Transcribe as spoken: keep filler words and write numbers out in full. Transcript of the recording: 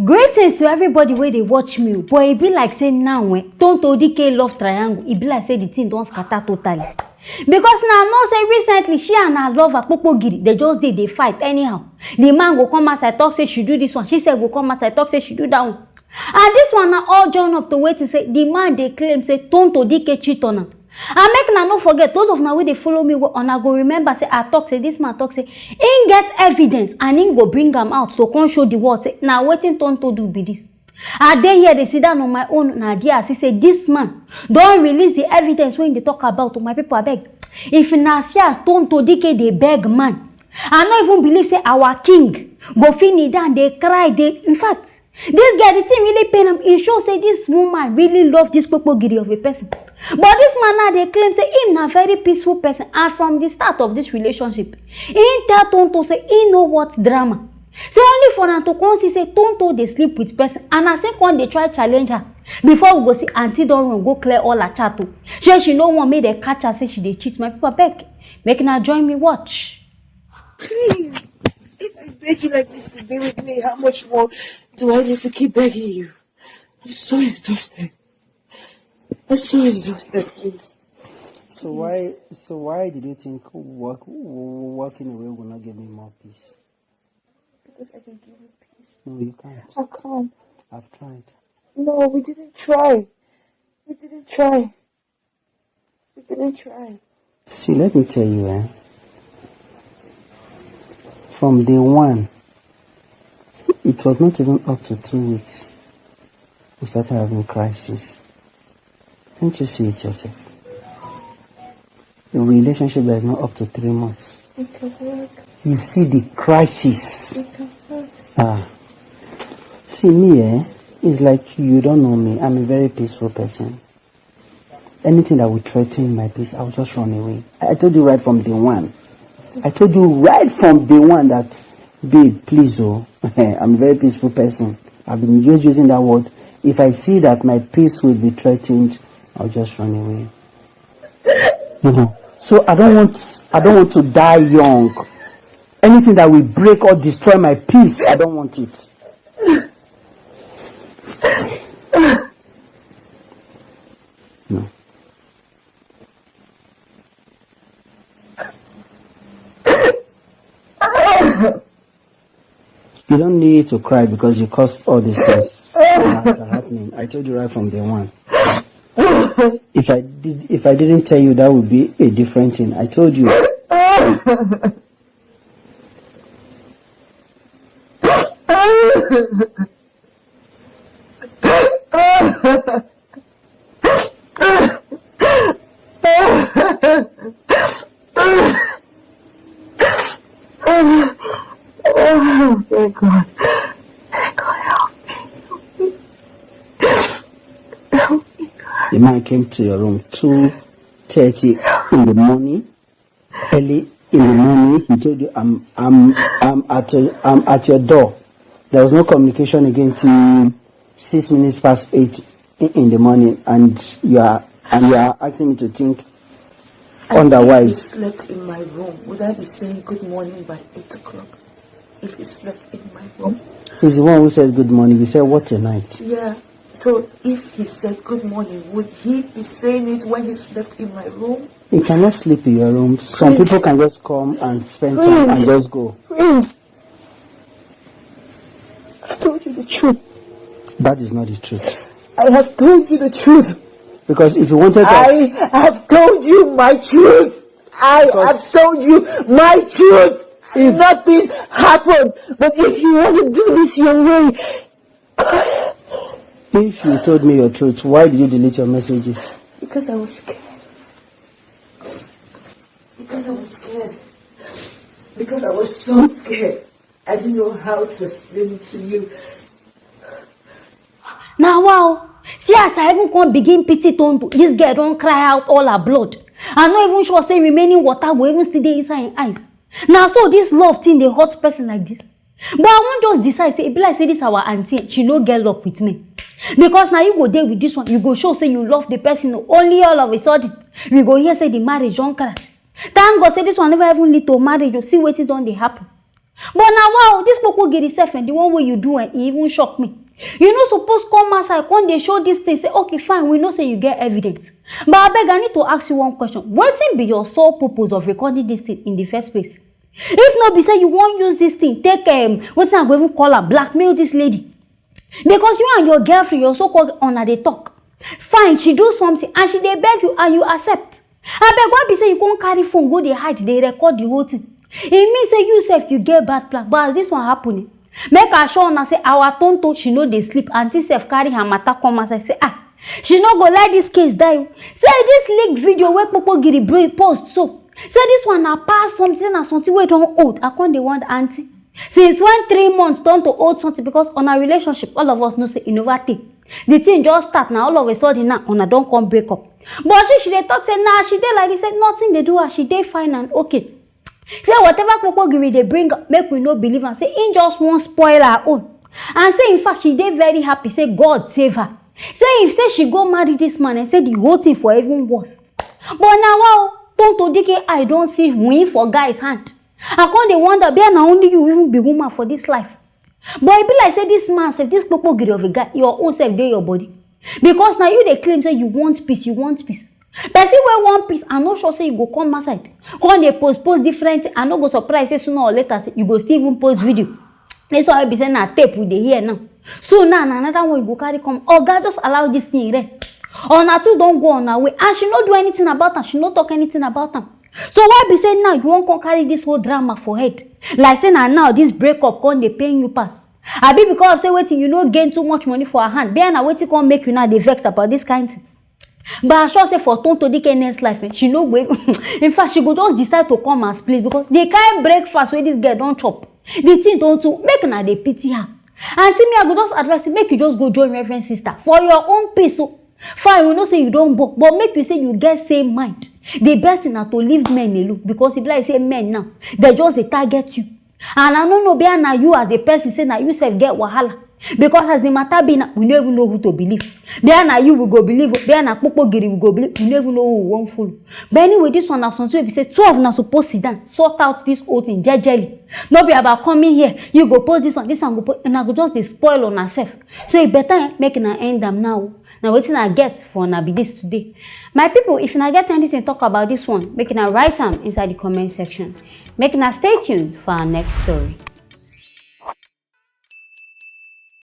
Greetings to everybody wey dey watch me o. But e be like say now, eh, Tonto D K love triangle, e be like say the thing don scatter totally. Because now I know say recently she and her lover Kpokpogiri, they just dey dey fight anyhow. The man go come outside talk say she do this one, she sef go come outside talk say she do that one. And this one na all join up to wetin say the man dey claim say Tonto D K cheat on am. And make una no forget, those of una wey dey follow me well, una go remember say I talk say this man talk say im get evidence and im go bring am out to come show the world say na wetin Tonto do be this. I dey here dey sit down on my own, na there I see say this man don release the evidence wey im dey talk about. Oh, my people, abeg, if una see as Tonto D K dey beg man, I no even believe say our king go fit kneel down dey cry, dey, in fact, this girl, the thing really pain am. E show say this woman really love this Kpokpogiri of a person. But this man now dey claim say him na very peaceful person, and from the start of this relationship, he tell Tonto say he no want drama. Say only for am to come see say Tonto dey sleep with person, and na say come dey try challenge her. Before we go see, aunty don run go clear all her chat o. Shey she no wan make dem catch her say she dey cheat? My people, abeg, make una join me watch. Please, if I beg you like this to be with me, how much more do I need to keep begging you? I'm so exhausted. I'm so exhausted, please. So why, so why did you think walk, walking away will not give me more peace? Because I can give you peace. No, you can't. I can't. I've tried. No, we didn't try. We didn't try. We didn't try. See, let me tell you, eh? From day one, it was not even up to two weeks we started having crisis. Can't you see it yourself? A relationship that is not up to three months. It can work. You see the crisis. It can work. Ah. See me, eh? It's like you don't know me. I'm a very peaceful person. Anything that would threaten my peace, I'll just run away. I I told you right from day one. I told you right from day one that, babe, please, oh, I'm a very peaceful person. I've been just using that word. If I see that my peace will be threatened, I'll just run away. You know. So I don't want, I don't want to die young. Anything that will break or destroy my peace, I don't want it. No. You don't need to cry because you caused all these things that are happening. I told you right from day one. If I did, if I didn't tell you, that would be a different thing. I told you. Oh, thank God. Thank God, help me. Help me, God. The man came to your room two thirty in the morning, early in the morning. He told you, "I'm, I'm, I'm at your, I'm at your door." There was no communication again till six minutes past eight in, in the morning, and you are, and you are asking me to think And if he otherwise. Slept in my room, would I be saying good morning by eight o'clock? If he slept in my room? He's the one who said good morning. You said, "What a night." Yeah. So if he said good morning, would he be saying it when he slept in my room? You cannot sleep in your room. Some Please. People can just come and spend time and Please. Just go. Prince, I've told you the truth. That is not the truth. I have told you the truth. Because if you wanted to, I have told you my truth. I Because- have told you my truth. If- Nothing happened. But if you want to do this your way, If you told me your truth, why did you delete your messages? Because I was scared. Because I was scared. Because I was so scared. I didn't know how to explain it to you. Na wa o. See as I even come begin pity Tonto. This girl don cry out all her blood. I no even sure say remaining water go even still dey inside im eyes. Na so this love thing dey hurt person like this. But I wan just decide say e be like say this our aunty, she no get luck with me. Because na you go dey with this one, you go show say you love the person o. Only all of a sudden, we go hear say the marriage don crash. Thank God say this one never even lead to marriage o. See wetin don dey happen. But na wow, this kpokpogiri sef, eh, the one wey you do, eh, e even shock me. You no suppose come outside come dey show this thing, say, okay, fine, we know say you get evidence. But abeg, I need to ask you one question. Wetin be your sole purpose of recording this thing in the first place? If no be say you wan use this thing take, um, wetin I go even call am, blackmail this lady. Because you and your girlfriend, your so-called, una dey talk. Fine, she do something and she dey beg you and you accept. Abeg, why be say you come carry phone go dey hide, dey record the whole thing? E mean say you sef, you get bad plan. But as this one happen, eh, make I show una say our Tonto, she no dey sleep. Aunty sef carry her matter come outside, say, ah, she no go let this case die o. Say this leaked video wey kpokpogiri bring post so, say this one na past something, na something wey don old. I come dey wonder, aunty, since when three months turn to old something? Because on our relationship, all of us know say e never tey. The thing just start, na all of a sudden now una don come break up. But she, she dey talk say, nah, she dey like this, say nothing dey do her, she dey fine and okay. Say whatever kpokpogiri dey bring, make we no believe am. Say im just wan spoil her own. And say, in fact, she dey very happy say God save her. Say if say she go marry this man, and say the whole thing for even worse. But na wow, Tonto Dike eye don see win for guy's hand. I come dey wonder, be na only you even be woman for this life. But e be like say this man sef, this kpokpogiri of a guy, your own sef dey your body. Because na you dey claim say you want peace, you want peace. Person wey want peace, I no sure say you go come outside come dey post post different thing. I no go surprise say sooner or later say you go still even post video. This one wey be say na tape we dey hear now. So now na another one you go carry come. Oga, just allow this thing rest. Una two don go on her way and she no do anything about am, she no talk anything about am. So why be say now you wan come carry this whole drama for head? Like say na now this breakup come dey pain you pass. Abi because of say wetin, you no gain too much money for her hand? Be na wetin come make you now dey vex about this kind thing? But I sure say for Tonto Dike next life, eh, she no go even, in fact, she go just decide to come as please, because the kind breakfast wey this girl don chop, the thing don too make una dey pity her. Aunty, me, I go just advise you, make you just go join Reverend Sister for your own peace o. Fine, we know say you don born, but make you say you get same mind. The best thing na to leave men alone, because e be like say men now, they just dey target you. And I no know, be na you as a person, say na you sef get wahala. Because as the matter be now, we no even know who to believe. Be na you we go believe, be na kpokpogiri we go believe, we no even know who we wan follow. But anyway, this one na something wey be say two of una suppose sit down, sort out this whole thing jejely. No be about coming here, you go post this one, this one go post, una go just dey spoil una sef. So e better, eh, make una end am now. Na wetin I get for una be this today. My people, if una get anything talk about this one, make una write am inside the comment section. Make una stay tuned for our next story.